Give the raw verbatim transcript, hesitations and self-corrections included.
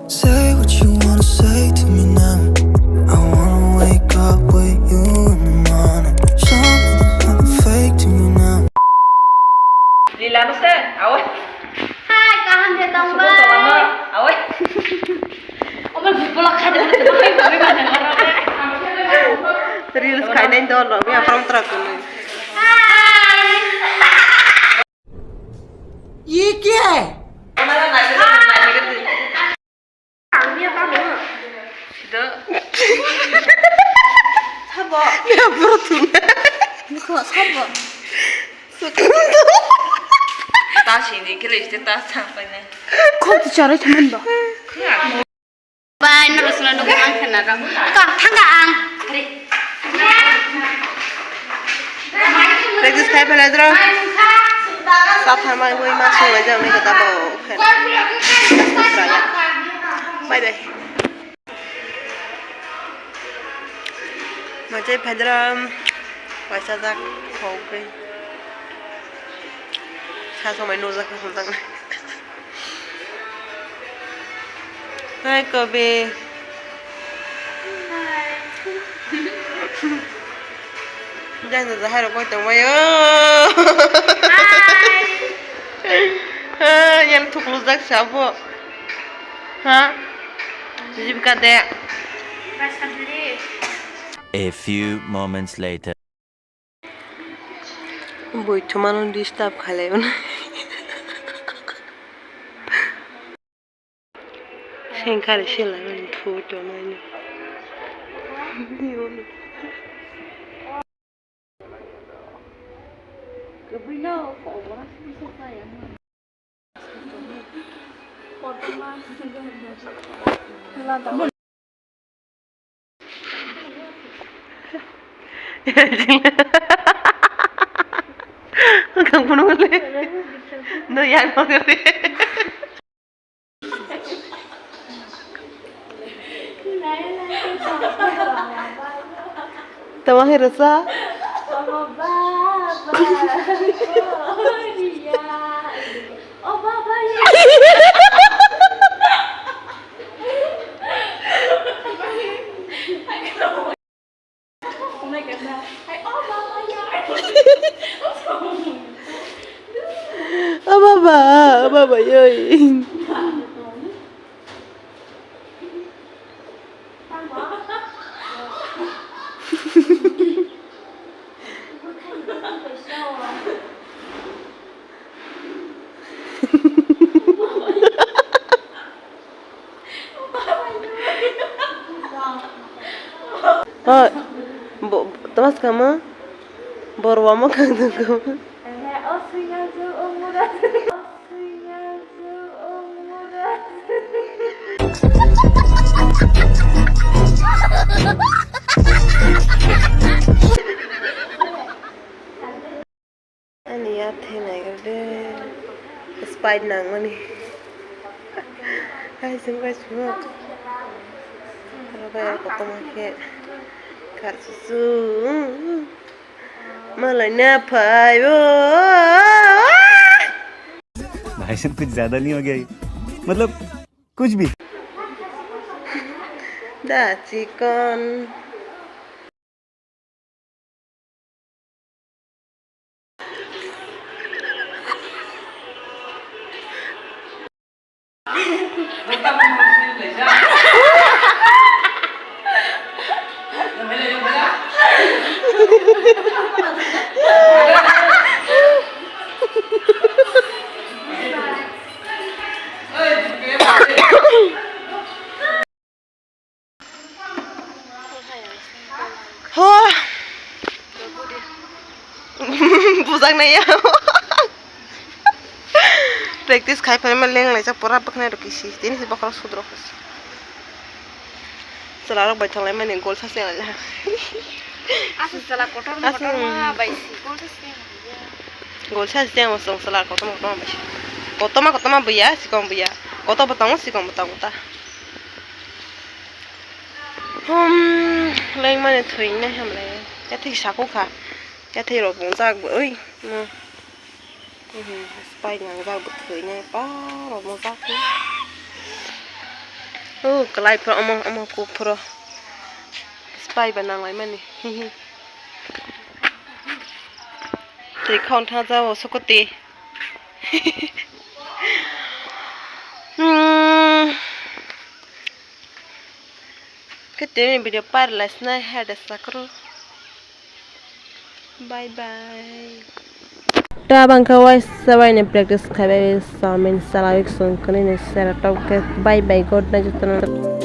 Say what you wanna say to me now. I wanna wake up with you in the morning. Show me there's nothing fake to me now. Lila no se, awe. Hai, kaham de tong bai. Awe. Omo bipolo khai de, khai de, khai de. Reels khai nai dol rok ya prom tra kunu. Hai. Ye kya hai? Sabo. Ya, bro, tu. Niko, sabo. Ta sini kile iste ta sampai ne. Kok tu chara teman ba. Bai, no, Ruslan, no, ang kena ra. Ka, thangka ang. Practice khai phalai dro. Sa pharma ui ma sung lai jang ni kata bo. Bye bye. Machai phai dro. Paisa jak khau khe. Sa somai no jak khau jak. Hai, Kobe. Jang jang hai rok koi tong bai o. Hai. Hai, yang thuklu jak sabo. Ha? Jibika de. A few moments later. Bui thumano disturb khalai mano. Sengkari sila mani thu to mani. Kang phunuk le. No yang no le. Tama hai rasa. O baba, o baba, yoi. Hoi, bo, tama swkangma? Borwa ma kang tong kama? Ani yathai naigrede, Sprite nangmani. Hai chwng bai chwng. Aro bai kotorma khe kharsusu. Malai na phai o. भाई साहब, कुछ ज्यादा नहीं हो गया ये? मतलब, कुछ भी। Da chikon. Ho. Bujak nai ya. Practice khai phaima leng laijak pura bwkhnai rok kisi. Tini se bokhorok sudrok. Chwla rok bai thang lai mani gol sa se. Aswk chwla kotor kotor ma bai si. Gol sa se chwla kotor kotor bai si. Kotorma kotorma buya sikong buya. Kotor bo tongo sikong bo tongo ta. Hum, lengmani thwinai hamle. Yathai sakukha. Yathai rok bongjak bo oi. Sprite nangjak bo thwinai pa rok bongjak. O kwlai phro omo, omo kuk phro. Spy ba nang lai mani. Twi khon tha jao sokoti. Hmm. Kete video par lai snai hai da sakro. Bye bye. Ta bangkha waisa waini practice khaibai, samin salawik song kani ni sera tok khe. Bye bye, good night jotono.